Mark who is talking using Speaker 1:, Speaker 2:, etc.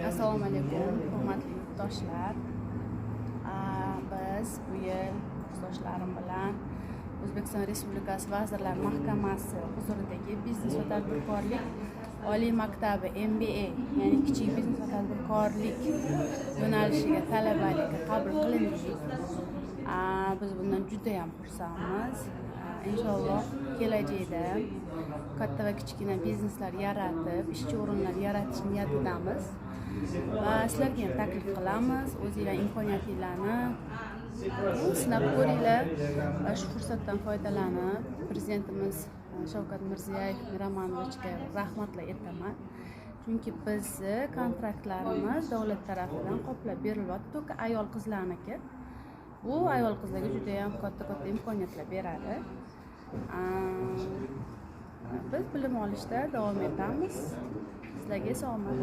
Speaker 1: Assalomu alaykum, hurmatli yurtdoshlar. Biz bu yil kuroshdoshlarim bilan O'zbekiston Respublikasi Vazirlar Mahkamasi huzuridagi Biznes va tadbirkorlik oliy maktabi MBA, ya'ni kichik biznes va tadbirkorlik yo'nalishiga talabalikka qabul qilindik. Biz bundan judayam xursandmiz. Inshaalloh, kelajakda katta va kichkina bizneslar yaratib, ishchi o'rinlar yaratish niyatidamiz va sizlarga ham taklif qilamiz: o'zinglar imkoniyatinglarni sinab ko'ringlar. Va shu fursatdan foydalanib, prezidentimiz Shavkat Mirziyoyev Miromonovichga rahmatlar aytaman, chunki bizni kontraktlarimiz davlat tarafidan qoplab berilyapti, только ayol qizlarniki. Bu ayol qizlarga judayam katta katta imkoniyatlar beradi. Biz bilim olishda davom etamiz. Sizlarga esa omad.